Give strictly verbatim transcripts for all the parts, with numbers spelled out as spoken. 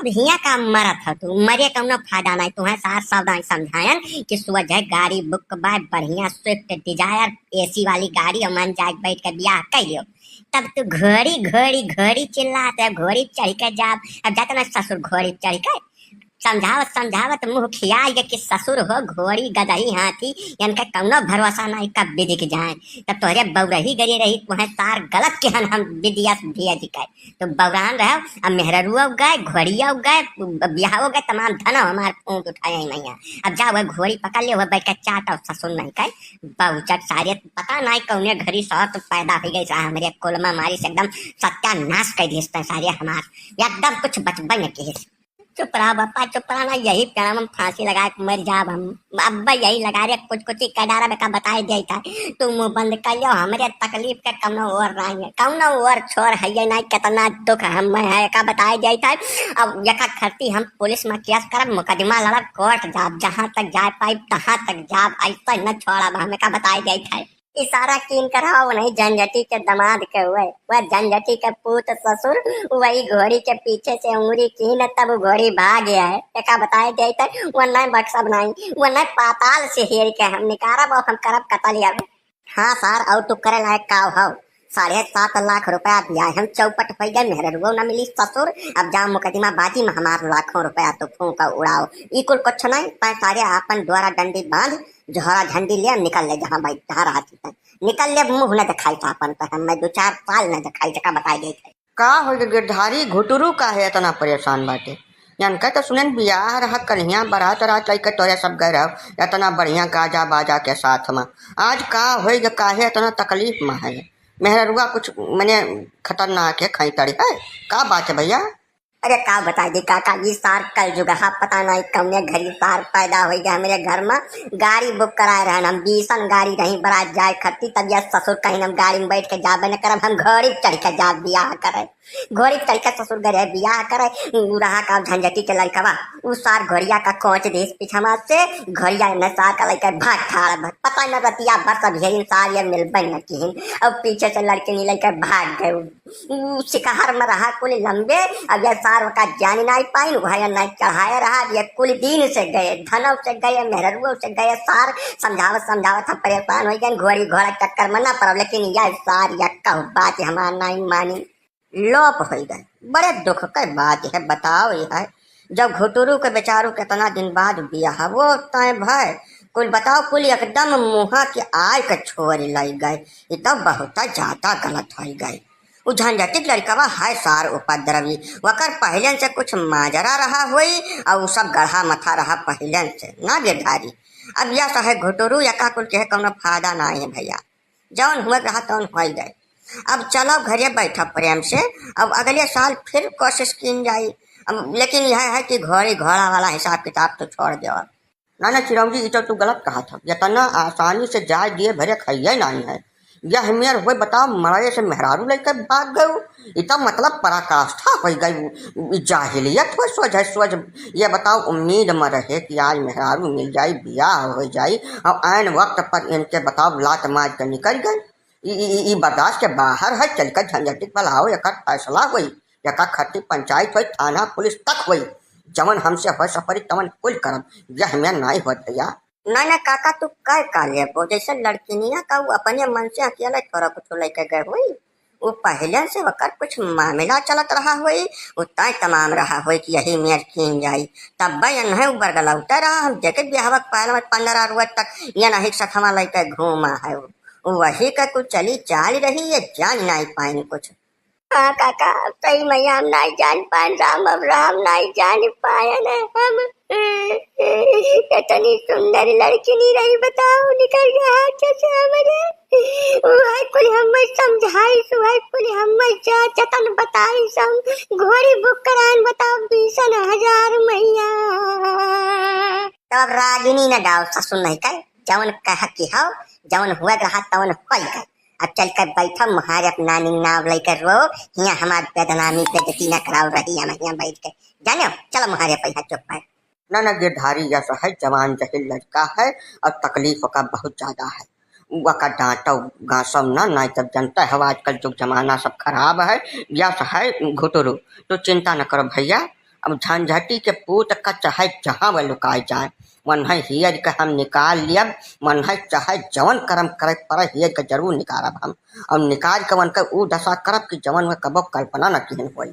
हियाँ का मरत हो तू, मरे कौनो फायदा नाहीं। तुहैं सार सावधान समझायन कि सोझै गाड़ी बुक बाय, बढ़िया Swift Dzire, AC वाली गाड़ी, और मन जाए बैठ के बियाह कइ लियो। तब तू घोड़ी, घोड़ी, घोड़ी चिल्लात है, घोड़ी चढ़ के जाब। अब जात ना ससुर घोड़ी चढ़ के। समझावत, समझावत मुँह खियाइ गए कि ससुर हो घोड़ी गदही हाथी, इनका कौनो भरोसा नाहीं, कब बिदिक जाए। तब तोहरे बउरही गरी रही, तुहैं सार गलत किहन हम बिदिया भेज के। तो बउरान रहो, अब मेहररुओ गए, घोड़ियो गए, बियाहो गए, तमाम धनो हमार फूंक उठाए हैं मैया। अब जा वह घोड़ी पकड़ ले, वह बैठ के चाट और ससुर नहीं कहे, बहुचट सारे पता नहीं कौने घड़ी सौत पैदा हो गई सा हमरे कुल मा मारी से एकदम सत्यानाश कर दिए सारे हमार, एकदम कुछ बचबे न किहिस। चुप रहा बापा, चुप रहा ना, यही पेड़ में फांसी लगा के मर जाब हम। अब यही लगा रे, कुछ कुछ ही कडारा में का बताए जाई था। तू मुंह बंद कर लियो, हमरे तकलीफ के कौनो ओर नहीं है, कौनो ओर छोर है ये नहीं, कितना दुख हम में है का बताए जाई था। अब यका खरती हम पुलिस में केस करब, मुकदमा लड़ब, कोर्ट जाब, जहाँ तक जाए पाइब तहाँ तक जाब, ऐसा न छोड़ब हमें का बताए जाई था। इशारा कीन कर हो नहीं झंझटी के दमाद के हुए, वह झंझटी के पूत ससुर वही घोड़ी के पीछे से उंगली कीन, तब वो घोड़ी भाग गया है। एका बताए जाई त वो नहीं बख्शब नहीं, वो नहीं पाताल से हेर के हम निकारब और हम करब कतल अब। हाँ सार, और तू करे लायक का हो? साढ़े सात लाख रुपया दिया है, हम चौपट हो गए, मेहररुओ न मिली ससुर। अब जाओ मुकदमा बाजी में हमार लाखों रुपया तू फूंक उड़ाओ, ई कुल कुछ नहीं। तै सारे आपन द्वारा डंडी बांध, झोरा झंडी ले निकल ले, जहाँ भाई जहाँ रहा थी तै निकल ले, मुंह न दिखाई था अपन पे, हम मैं दो चार साल न दिखाई, जका बताई गई थे। का हो गे गिरधारी, घुटुरू काहे इतना परेशान बाटे? यान कह तो सुनेन बियाह रहा, कलिया बारात रात लइके तोरे सब गए रहो, इतना बढ़िया गाजा बाजा के साथ में। आज का होई गे, काहे इतना तकलीफ में है? मेहररुआ कुछ मने खतरनाक है, खैतड़ी है, का बात है भैया? अरे का बताई दी काका जी, सार कल जुगहा पता नहीं कौने घड़ी सार पैदा होई गए हमरे घर में। गाड़ी बुक कराए रहन हम, बीसन गाड़ी रही बारात जाए खरती, तब यह ससुर कहीं हम गाड़ी में बैठ के जाबे न करब, हम घोड़ी पे चढ़ के जाब बियाह करे। घोड़ी पे चढ़ के ससुर घरे बियाह करे। उ रहा का झंझटी के लड़कवा, उ सार घोड़िया का कोच देस पिछवा से, घोड़िया न सार का लइके भाग ठाड़ भर। पता न रतिया भर सब हेरिन सार ये मिलबे न किहिन, और पीछे से लड़किनी लइके भाग गए। उ सिकहर में रहा कुल लंबे, अब यह सार ओका जान नाई पाइन, वह नाई चढ़ाए रहा। अब ये कुल दिन से गए, धनव से गए, मेहररुओ से गए, सार समझावत समझावत हम परेशान हो गए, घोड़ी घोड़ा चक्कर में ना पड़ब, लेकिन यह सार यह कहू बात हमार नाई मानी, लोप हो गए। बड़े दुख के बात है, बताओ यह, जब घुटुरू के बेचारू कितना दिन बाद बियाह वो तय भय, कुल बताओ, कुल एकदम मुँह के आय के छोड़ लग गए। ये तो बहुत ज्यादा गलत हो गए। उ झंझटिक लड़कवा है सार उपद्रवी, वकर पहले से कुछ माजरा रहा होई और उ सब गढ़ा मथा रहा पहले से ना गिरधारी। अब यह सहे घुटुरू यका कुल के कौनो फायदा ना है भैया, जौन हुए रहा तौन हो गए। अब चलो घरे बैठो प्रेम से, अब अगले साल फिर कोशिश कीन जाई। अब लेकिन यह है कि घोड़ी घोड़ा वाला हिसाब किताब तो छोड़ दो। ना, ना, चिरौंजी, ई तो तू गलत कहत हो। इतना आसानी से जाए दिए भरे खाइए नहीं है। यह मेर होए, बताओ, मड़ाए से मेहरारू लेके भाग गऊ। ई तो मतलब पराकाष्ठा हो गई। ई जाहिलियत हो सोझ है, सोझ। ये बताओ, उम्मीद में रहे कि आज मेहरारू मिल जाई, बियाह हो जाई, और ऐन वक्त पर इनके, बताओ, लात मार के निकल गई। ई, ई, ई, ई बर्दाश्त के बाहर है। चल के झंझटिक बुलाओ, एकर फैसला होई, एकर खट्टी पंचायत होई, थाना पुलिस तक होई। जवन हमसे हो सपरी तवन कुल करब, यह में नाई होत भैया। ना, ना काका, तू कह का लेबो? जैसे लड़किनिया का उ अपने मन से अकेले थोड़ा कुछ लेके गए हुई, उ पहले से ओकर कुछ मामला चलत रहा हुई, उ तय तमाम रहा हुई कि यही मेर कीन जाई। तब भाई नहीं उ बरगलौते रहा, हम जेके बिहावा के पहले में पन्द्रह रोज तक ये नहीं सखमा लेके घूमा है। उ वही का कुछ चली चाल रही, ये जान नहीं पाइन कुछ। हाँ काका, अब सही मैया हम नाई जान पाएन, राम अब राम नाई जान पाएन हम। इतनी सुंदर लड़की नहीं रही, बताओ, निकल गया हाथ से हमरे। वह कुल हमें समझाई, वह कुल हमें जा जतन बताई, सब घोड़ी बुक कराएन, बताओ, बीसन हजार मैया। तब अब रागिनी न गाओ, ससुर नहीं कहे, जवन कह की हो, जवन हुए रहा तवन होई गए। अब चल कर बैठो, मुहारे अपना नानी नाव लेकर रो, हियाँ हमार बदनामी बेइज्जती न कराओ रही हम हियाँ बैठ के। जानो, चलो मुहारे पे यहाँ चुप है। ना, ना, गिरधारी यस है, जवान जहिल लड़का है और तकलीफ का बहुत ज्यादा है। वका डांटो गांसो ना, ना जब जनता है, आजकल जुग जमाना सब खराब है। यस है घुटुरू, तो चिंता न करो भैया, अब झंझटी के पूत का चाहे जहाँ वह लुकाए जाए, वन्है हियर के हम निकाल लियब, वन्है चाहे जवन करम करे पड़े, हियर के जरूर निकारब हम। और निकाल के वनके ऊ दशा करब कि जवन वह कबो कल्पना न किहन होई।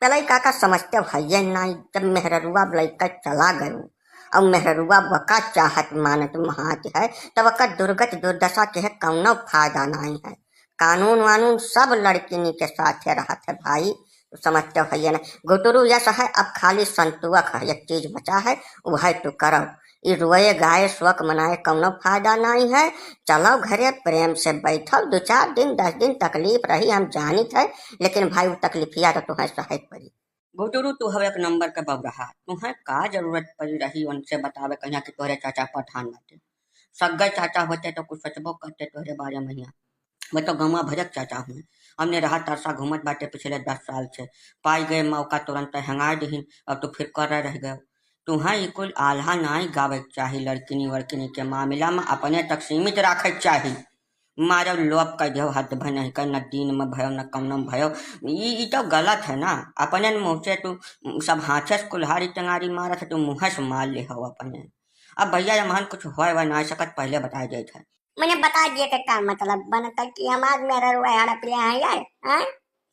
चलई काका समझते हइये नाई, जब मेहररुआ लइके चला गयो, और मेहररुआ वका चाहत मानत महात है, तब वका दुर्गत दुर्दशा के है, कौनो फायदा नाई है। कानून वानून सब लड़किनी के साथे रहत है भाई, तो समझते हइये ना। गुटुरु यस है, अब खाली संतुअक है, एक चीज बचा है, वह तू करो। ई रोए गाए शोक मनाए कौनो फायदा नाई है। चलो घरे प्रेम से बैठो, दो चार दिन, दस दिन तकलीफ रही, हम जानित है, लेकिन भाई वो तकलीफिया तो तुहें सहे पड़ी। गुटुरु, तू हवे एक नंबर के बबरहा, तुहें का जरूरत पड़ी रही उनसे बतावे कहिया कि तोहरे चाचा प्रधान बाटे। सग्गे चाचा होते तो कुछ सोचबो करते तोहरे बारे में हिया। मैं तो गौवा भजक चाचा हूँ। हमने रहा तरसा घूमत बाटे पिछले दस साल से। पाई गए मौका तुरंत हंगाए दिहिन और तू फिर कर रह गए। तुहें ई कुल आल्हा नाई गावे के चाही, लड़किनी वड़किनी के मामला में अपने तक सीमित राखे के चाही। मारब लोभ कह दियो, हद भर नहीं कर, न दीन में भयो, न कमनो में भयो। ई, ई तो गलत है ना। अपने मुँह से तू सब हाथे से कुल्हाड़ी टंगारी मारत है, तू मुँह से मार ले हो अपने। अब भैया, यमहन कुछ होए वह ना सकत, पहले बताए जाइत है। मने बता दिए के का मतलब बनता कि हमार मेहररुआ हड़प ले हैं यार, हाँ?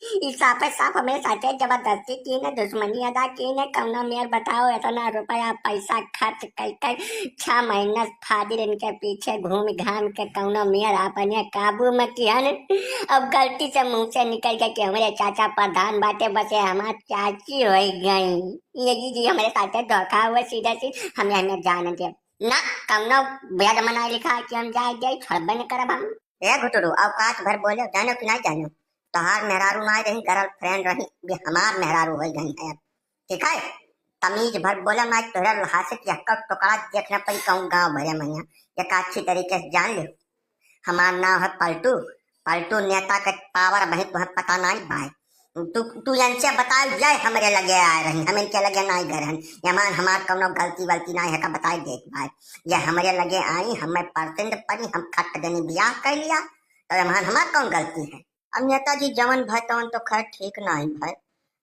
ई साफे साफ हमरे साथे जबरदस्ती की न, दुश्मनी अदा की न, कौनो मेर बताओ, इतना रुपया पैसा खर्च कर कर छह महीना फादिर इनके पीछे घूम घाम के कौनो मेर अपने काबू में किहन। अब गलती से मुँह से निकल गए कि हमरे चाचा प्रधान बाटे, बस ये हमार चाची हो गई। ये जी जी हमरे साथे धोखा हुआ, सीधा सी हमें, हमें जान दे ना, कौनो बेद मनाए लिखा कि हम जाए जाए, छोड़बे न करब हम। ए गुटुरु, औकात भर बोले, जानो कि नहीं जानो? तोहार मेहरारू नाई रही, गर्लफ्रेंड रही, ये हमार मेहरारू हो गई है अब, ठीक है? तमीज भर बोला, मैं तोहरा लहासे कि हक्का टुकड़ा देखना पड़ी कहूँ गाँव भरे में। यहाँ एक अच्छी तरीके से जान ले, हमार नाम है पलटू। पलटू नेता के पावर वहीं तुम्हें पता नहीं भाई। तू, तू इनसे बताओ, ये हमरे लगे आए रही, हम इनके लगे नहीं गए रहन। यमान हमार कौनो गलती वलती नहीं है का बताए देख भाई, ये हमरे लगे आई, हमें पसंद पड़ी, हम खट देनी ब्याह कर लिया, तो यमान हमार कौन गलती है? अब नेताजी जवन भय तवन तो खैर ठीक नाहीं भय।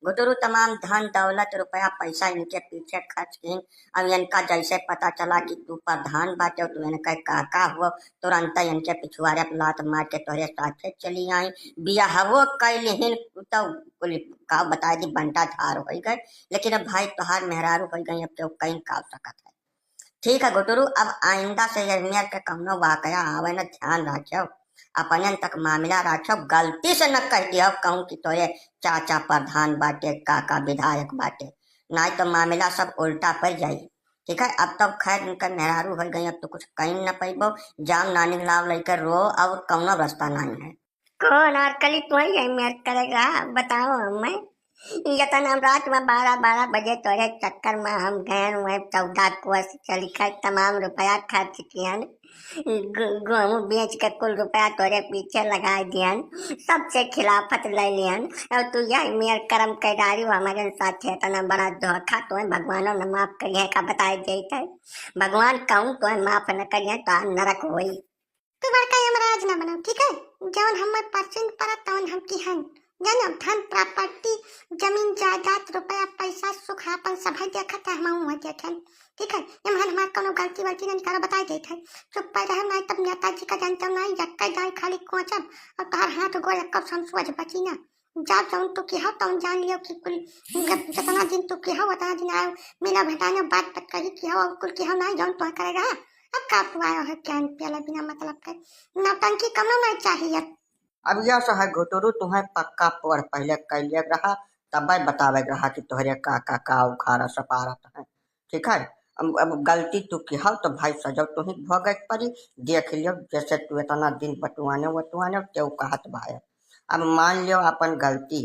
गुटुरु तमाम धन दौलत रुपया पैसा इनके पीछे खर्च किन। अब इनका जैसे पता चला कि तू प्रधान बाटे, तू इनके काका हुआ, तुरंत इनके पिछुआरे पे लात मार के तोहरे साथे चली आई। बियाहवो कैलिहिन तो कुल का बताए दी बंटा झार होइ गए। लेकिन अब भाई तोहार मेहरारू होइ गई, अब केहू कहीं का सकत है। ठीक है गुटुरु, अब आइंदा से यह मेर के कौनो वाकया आवे न, ध्यान रखियो, अपने तक मामला रखियो, गलती से न कह दियो कहूँ कि तोरे चाचा प्रधान बाटे, काका विधायक बाटे, नहीं तो मामला सब उल्टा पड़ जाई। ठीक है, अब तो खैर इनका मेहरारू हो गई, अब तो कुछ कहीं न पैबो, जाओ नानी लाव लेकर रो, और कौनो रास्ता नहीं है। कौन अरकली तुहैं यही मेर करेगा, बताओ हमें। यतन हम रात में बारह बारह बजे तोरे चक्कर में हम गए हुए चौदह कोस चल कर तमाम रुपया खर्च कियन, ग-, गेहूं बेच के कुल रुपया तोरे पीछे लगा दियन, सबसे खिलाफत ले लियन, और तू यही मेर करम के डारी हमारे साथ इतना बड़ा धोखा तुम्हें भगवानों ने माफ करिए का बताए देते। भगवान कहूँ तुम्हें माफ न करिए तो नरक होई। तू बड़का यमराज ना बनाओ, ठीक है? जौन हमें पसंद पड़ा तौन हम किहन। जानो, धन प्रॉपर्टी, जमीन जायदाद, रुपया पैसा, सुख आपन सभे देखत है, हमहू वह देखेन, ठीक है? एमहन हमार कौनो गलती वलती नहीं करो, बताई देत है। चुप पर रहे, नहीं तब नेताजी का जानते हो, नहीं यक्का दाई खाली कोचब और तोहर हाथ गोड़ एक्को संसुअज बची ना। जा जौन तू किहो तौन जान लियो कि कुल जब जतना दिन तू किहो उतना दिन आयो, मिला भेटानो बात बात कही किहो और कुल किहो नहीं जौन तोह करे रहा। अब का पुआयो है ज्ञान प्याला बिना मतलब के? नौटंकी कमनो नहीं चाहिए। अब यह सो है घुटुरु, तुम्हें पक्का पढ़ पहले कैले रहा, तब बतावे रहा कि तोहरे का, का, का उखाड़ा सपारत है। ठीक है, अब, अब गलती तू किहो तो भाई सजो तू ही भोगे के पड़ी। देख लियो जैसे तू इतना दिन बटुआने वटुआने तेऊ कहत भाई, अब मान लियो अपन गलती।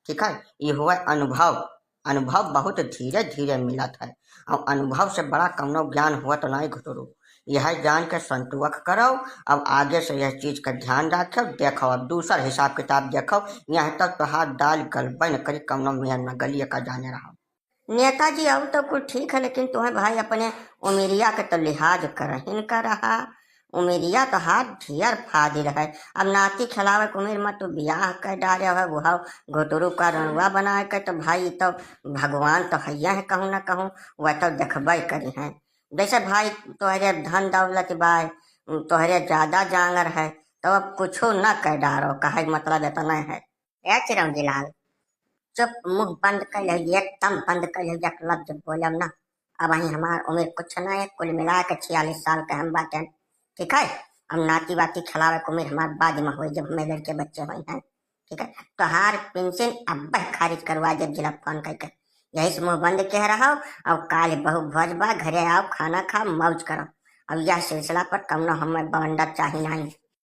ठीक है, ये हुआ अनुभव। अनुभव बहुत धीरे धीरे मिलत है और अनुभव से बड़ा कौनो ज्ञान हुआ तो नहीं घुटुरु। यह जान के संतुअक करो। अब आगे से यह चीज का ध्यान रखो। देखो, अब दूसर हिसाब किताब देखो। यहाँ तक तोहार दाल गलबे न करी, कौनो मेहर न गली का जाने रहो। नेताजी, अब तो कुल ठीक है, लेकिन तुम्हें भाई अपने उमिरिया के तो लिहाज करहिन का रहा। उमिरिया तोहार ढेर फादिल है। अब नाती खेलावे के उमिर में तू बियाह कर डारे है, वह घुटरू का रनुआ बनाए के, तो भाई, तो भगवान तो हैया है, कहूँ ना कहूँ, वह तो देखबे करी है। जैसे भाई, तोहरे धन दौलत बाय, तोहरे ज्यादा जांगर है, तो अब कुछो न कर डारो, कहे के मतलब इतना है। ए चिरौंजी लाल, चुप, मुंह बंद कर ले, एकदम बंद कर ले, एक लफ्ज बोलब ना। अब वहीं हमार उम्र कुछ ना है, कुल मिला के छियालीस साल के हम बाटेन, ठीक है। अब नाती वाती खिलावे के उम्र हमार बाद में होई, जब हमें लड़के बच्चे होई हैं, ठीक है। तोहार पेंशन अब खारिज करवा देब जिला फोन करके, यही से मुंह बंद के रहो। अब काल बहु भोज बा, घरे आओ, खाना खाओ, मौज करो। अब यह सिलसिला पर कौनो हमें बवंडर चाही नहीं।